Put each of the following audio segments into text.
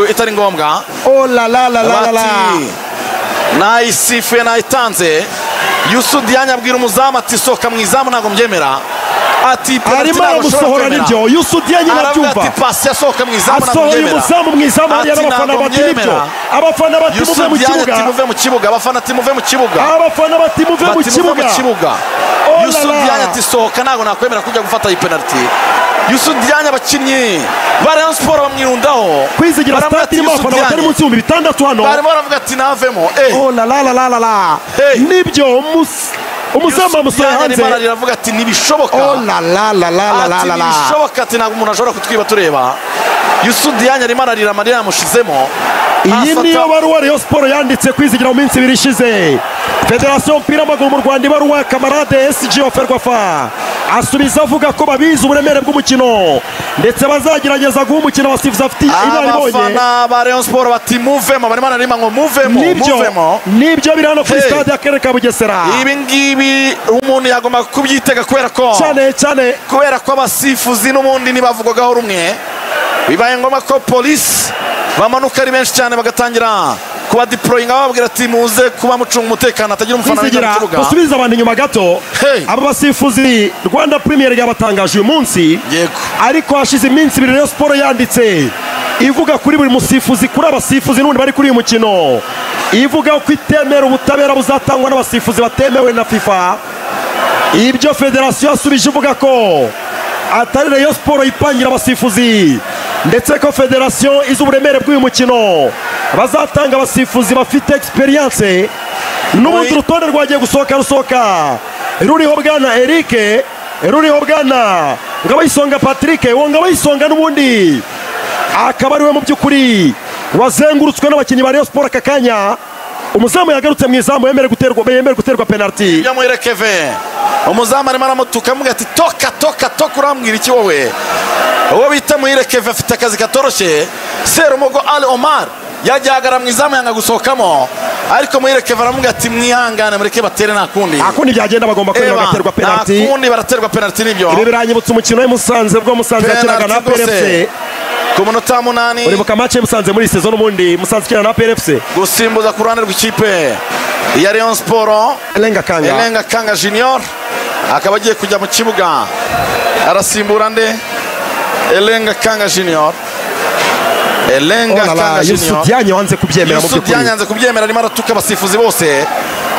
itari ngombwa. Oh la la la la la, nayisifuye nayitanze. Youssou Diagne abwira umuzamu ati sohoka mu izamu ntabwo mbyemera. Ati arimo aramusohora nibyo. Youssou Diagne arabyumva ati pasi yasohoka mu izamu ntabwo mbyemera. Asohoye umuzamu mu izamu hariya n'abafana bati nibyo. Abafana bati muve mu kibuga, muve mu kibuga. Abafana ati muve mu kibuga, abafana bati muve mu kibuga. Youssou Diagne ati sohoka ntabwo nakwemera kujya gufata iyi penalty. Youssou Diagne abakinnyi ba Rayon Sport bamwirundaho. Kwizigira stade irimo abafana batari munsi y'ibihumbi 6 hano. Barimo baravuga ati navemo. Oh la la la la la, nibyo umuzamu amusohoye hanze. Aravuga ati ntibishoboka. Oh la la la la la la la, ntibishoboka ati ntabwo umuntu ashobora kutwiba tureba. Youssou Diagne arimo ararira amarira yamushizemo. Iyi niyo baruwa Rayon Sport yanditse Kwizigira mu minsi ibiri ishize. Federasiyo y'umupira w'amaguru mu Rwanda ibaruwa Kamarade SG wa Ferwafa asubiza avuga ko babizi uburemere bw'umukino ndetse bazagerageza guha umukino abasifuzi afite inararibonye. Abafana ba Rayon Sport bati muvemo, barimo bararima ngo muvemo, muvemo. Nibyo biri hano kuri stade y'akarere ka Bugesera. Ibi ngibi umuntu yagomba kubyitega kubera ko cyane cyane kubera ko abasifuzi n'ubundi ntibavugwagaho rumwe. Bibaye ngombwa ko polisi bamanuka ari benshi cyane bagatangira kuba deployinga bababwira ati muze kuba mucunga umutekano atagira umufana winjira mu kibuga. Gusubiza abantu inyuma gato. Aba basifuzi Rwanda Premier League yabatangaje uyu munsi. Yego. Ariko hashize iminsi ibiri Rayon Sport yanditse ivuga kuri buri musifuzi, kuri abasifuzi n'ubundi bari kuri uyu mukino, ivuga ko itemera ubutabera buzatangwa n'abasifuzi batemewe na FIFA. Ibyo federasiyo yasubije ivuga ko atari Rayon Sport ipangira abasifuzi ndetse ko federasiyo izi uburemere bw'uyu mukino bazatanga abasifuzi bafite experience. N'ubundi urutonde rwagiye gusohoka rusohoka ruriho bwana Eric, ruriho bwana Ngabayisonga Patrick. Uwo Ngabayisonga n'ubundi akaba ariwe mu by'ukuri wazengurutswe n'abakinnyi ba Rayon Sport aka kanya. Umuzamu yagarutse mu izamu yemere guterwa penalty. Yamuherekeve umuzamu arimo aramutuka amuga ati toka toka toka, urambwira iki wowe? Uwo bita Muhirekeve afite akazi katoroshye. Serumogo Ali Omar yajyagara mu izamu yanga gusohokamo, ariko Muhirekeve aramubwira ati mwihangane mureke batere, nta kundi. Nta kundi byagenda, bagomba kwemera bagaterwa penalty. Nta kundi baraterwa penalty nibyo. Ibi biranyibutsa umukino w'Musanze ubwo Musanze yakinaga na PRFC ku munota 8. Uribuka match Musanze muri saison n'ubundi Musanze ikina na PRFC. Gusimbuza ku ruhande rw'ikipe ya Rayon Sport Elenga Kanga Junior akaba agiye kujya mu kibuga, arasimbura nde? Elenga Kanga Junior. Elenga Kanga Junior. Youssou Diagne wanze kubyemera mu by'ukuri. Youssou Diagne yanze kubyemera, arimo aratuka abasifuzi bose.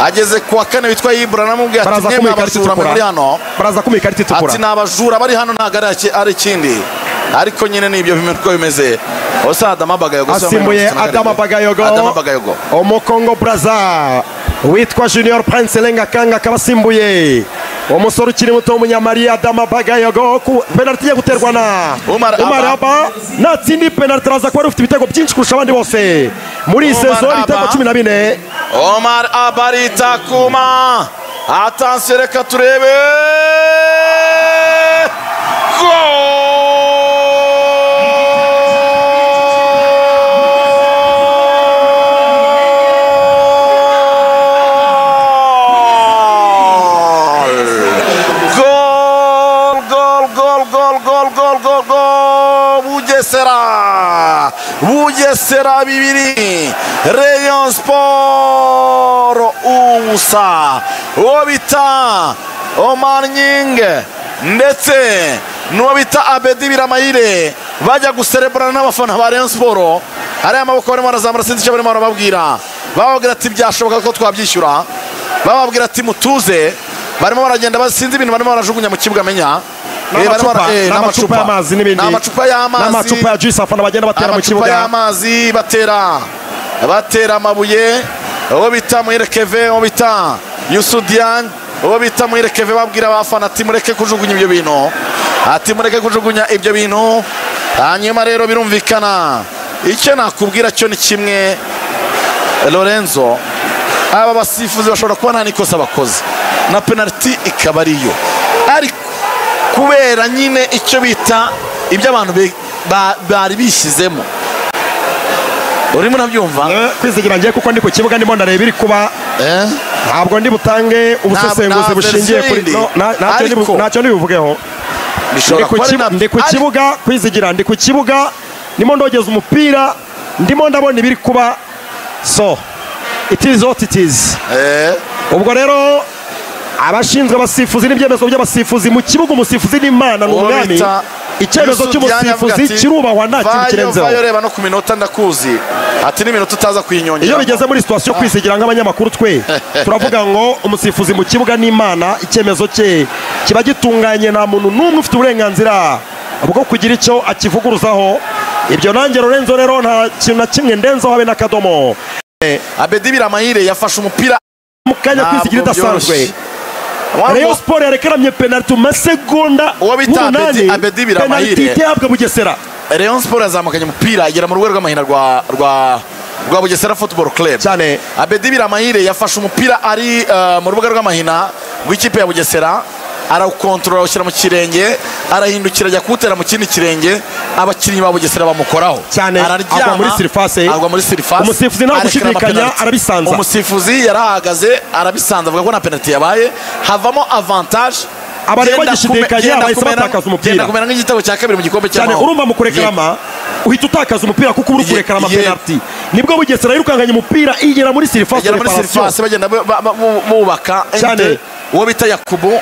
Ageze kuwa kane witwa Ibra namubwiye ati mwe abajura muri hano. Baraza kumuha ikarita itukura. Ati n'abajura bari hano ntago ari ikindi. Ariko nyine nibyo uko bimeze. Osa Adama Bagayogo asimbuye Adama Bagayogo. Adama Bagayogo. Omukongo Braza witwa Junior Prince Elenga Kanga akaba asimbuye umusore ukiri muto w'umunyamali Adama Bagayogo. Ku penalty igiye guterwa na Umar Abba. Natsinda penalty araza kuba ufite ibitego byinshi kurusha abandi bose muri iyi saison, ibitego 14. Omar Abba aritakuma. Attention, reka turebe. Bugesera 2 Rayon Sport 0. Uwo bita Omar Nying ndetse n'uwo bita Abedi Biramayire bajya guserebrana n'abafana ba Rayon Sport. Hariya amaboko barimo barazamura, sinzi icyo barimo barababwira. Bababwira ati byashoboka ko twabyishyura, bababwira ati mutuze. Barimo baragenda basinze ibintu barimo barajugunya mu kibuga menya. N'amacupa y'amazi n'ibindi, n'amacupa y'amazi, n'amacupa ya juice afana bagenda batera mu kibuga, y'amazi batera amabuye. Uwo bita Muhirekeve, uwo bita Youssou Diagne, uwo bita Muhirekeve babwira abafana ati mureke kujugunya ibyo bintu, ati mureke kujugunya ibyo bintu. Hanyuma rero birumvikana icyo nakubwira cyo ni kimwe Lorenzo, aba basifuzi bashobora kuba nta nikosa bakoze na penalty ikaba ariyo, ariko kubera nyine icyo bita ibyo abantu bari bishyizemo. Urimo urabyumva? Kwizigira ngiye kuko ndi ku kibuga ndimo ndareba iri kuba. Ntabwo ndi butange ubusesenguzi bushingiye kuri ntacyo ndibuvugeho. Ndi ku kibuga Kwizigira, ndi ku kibuga ndimo ndogeza umupira. Ndimo ndabona ibiri kuba, so it is what it is. Ubwo rero abashinzwe abasifuzi n'ibyemezo by'abasifuzi mu kibuga, umusifuzi n'Imana n'umwami, icyemezo cy'umusifuzi kirubahwa nta kintu kirenzeho. Vayo reba no ku minota ndakuzi, ati n'iminota utaza kuyinyongera. Iyo bigeze muri situation kwizigira nk'abanyamakuru twe turavuga ngo umusifuzi mu kibuga n'Imana, icyemezo cye kiba gitunganye, nta muntu n'umwe ufite uburenganzira bwo kugira icyo akivuguruzaho. Ibyo nanjye Lorenzo rero nta kintu na kimwe ndenzaho habe n'akadomo. Abedi Biramahire yafashe umupira mu kanya kwizigira idasanzwe. Rayon Sport yarekeramye penalty mu masegonda 8, Abedi Biramahire penalty ihabwa Bugesera. Rayon Sport yazamukanye umupira igera mu rwego rw'amahina rwa Bugesera Football Club cyane. Abedi Biramahire yafashe umupira ari mu rubuga rw'amahina rw'ikipe ya Bugesera, arawukontorora awushyira mu kirenge, arahindukira ajya kuwutera mu kindi kirenge, abakinnyi ba Bugesera bamukoraho cyane, agwa muri surface, agwa muri surface. Umusifuzi nta gushidikanya arabisanza. Umusifuzi yarahagaze arabisanza, avuga ko na penalty yabaye, havamo avantage. Abareba bagishidikanya bahise batakaza umupira, genda kumera nk'igitego cya kabiri mu gikombe cy'amahoro. Cyane urumva mu kurekarama uhita utakaza umupira kuko uri kurekarama penalty. Nibwo Bugesera yirukankanye umupira igera muri surface, igera muri surface bagenda bubaka cyane, uwo bita Yakubu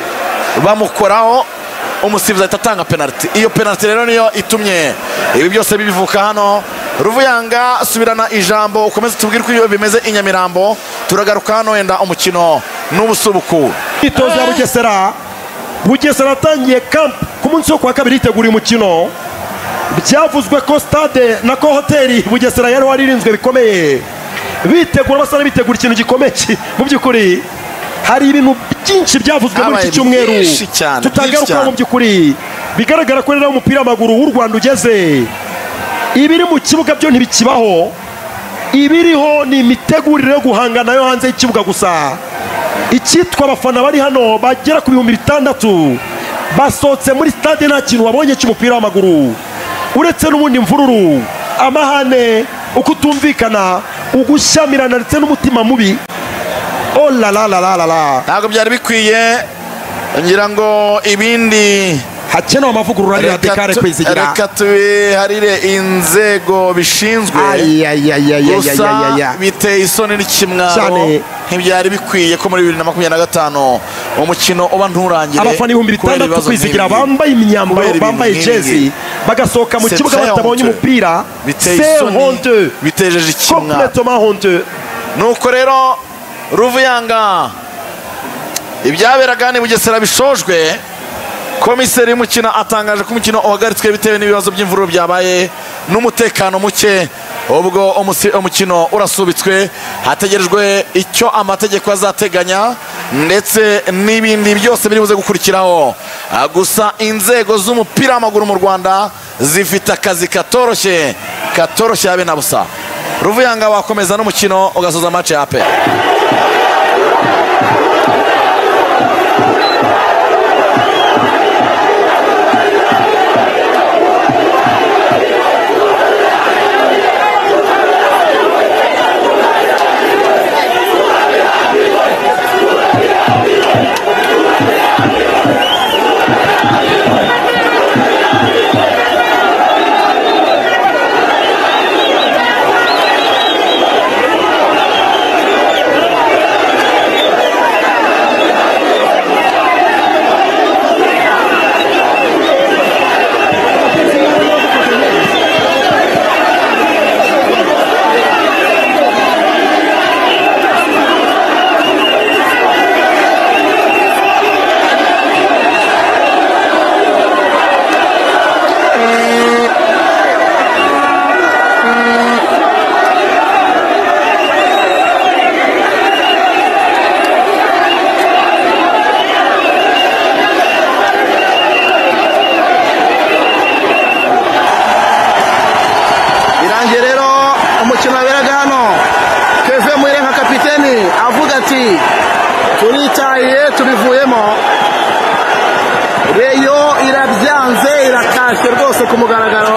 bamukoraho, umusifuzi ahita atanga penalty. Iyo penalty rero niyo itumye ibi byose bibivuka hano. Ruvuyanga subirana ijambo, ukomeze tubwire uko bimeze i Nyamirambo. Turagaruka hano wenda umukino n'ubusubuku. Imyitozo ya Bugesera, Bugesera atangiye camp ku munsi wo kwa kabiri yitegura umukino. Byavuzwe ko stade na ko hoteli Bugesera yari waririnzwe bikomeye, bitegura basa bitegura ikintu gikomeye. Mu by'ukuri hari ibintu byinshi byavuzwe muri iki cyumweru tutagaruka. Mu by'ukuri bigaragara ko rero umupira w'amaguru w'u Rwanda ugeze, ibiri mu kibuga byo ntibikibaho, ibiriho ni imitegurire yo guhangana yo hanze y'ikibuga gusa. Icyitwa abafana bari hano bagera ku 6000 basohotse muri stade nta kintu babonye cy'umupira w'amaguru, uretse n'ubundi mvururu, amahane, ukutumvikana, ugushyamirana ndetse n'umutima mubi. Oh la la la la la la, ntabwo byari bikwiye. Ngira ngo ibindi hakenewe amavugurura ari radikale kwizigira. Reka tubiharire inzego bishinzwe. Gusa biteye isoni n'ikimwaro, ntibyari bikwiye ko muri 2025 umukino uba nturangire. Abafana 6000 kwizigira bambaye imyambaro, bambaye jezi, bagasohoka mu kibuga batabonye umupira. Biteye isoni, bitejeje ikimwaro, complètement honteux. Nuko rero Ruvuyanga, ibyaberaga ni Bugesera bishojwe. Komiseri w'umukino atangaje ko umukino uhagaritswe bitewe n'ibibazo by'imvururu byabaye n'umutekano muke. Ubwo umukino urasubitswe, hategerejwe icyo amategeko azateganya ndetse n'ibindi byose biri buze gukurikiraho. Gusa inzego z'umupira w'amaguru mu Rwanda zifite akazi katoroshye, katoroshye habe na busa. Ruvuyanga wakomeza n'umukino ugasoza match ya APR. Turitaye tubivuyemo, Reyo irabyanze irakashye rwose ku mugaragaro,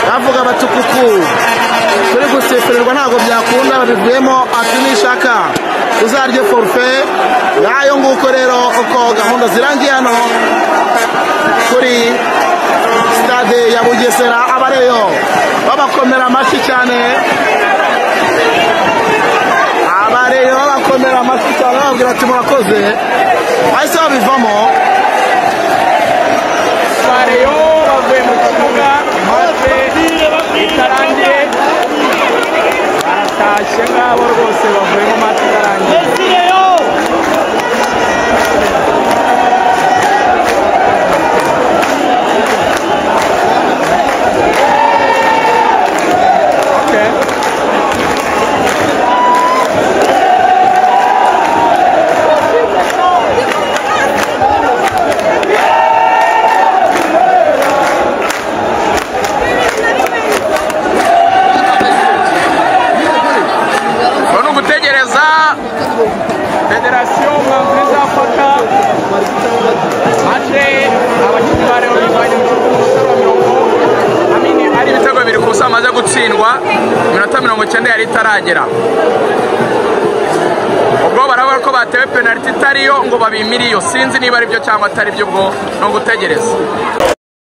bavuga batukuku turi gusifurirwa ntabwo byakunda, babivuyemo ati nishaka uzarye forfait. Ngayo nguko rero uko gahunda zirangiye hano kuri stade ya Bugesera. Abareyo babakomera amashyi cyane, abareyo babakomera amashyi cyane, bababwira ati murakoze, bahise babivamo. Abareyo bavuye mu kibuga maze itarangiye, baratashye ngabo rwose, bavuyemo match itarangiye. Federasiyo umwanzuro izafata mace abakinnyi ba Rayon bivanye mu kibuga umunota wa mirongo amini ari ibitego bibiri ku busa bamaze gutsindwa, iminota 90 yari itaragera. Ubwo baravuga ko batewe penaliti itariyo ngo babimire iyo, sinzi niba ari byo cyangwa atari byo, ubwo ni ugutegereza.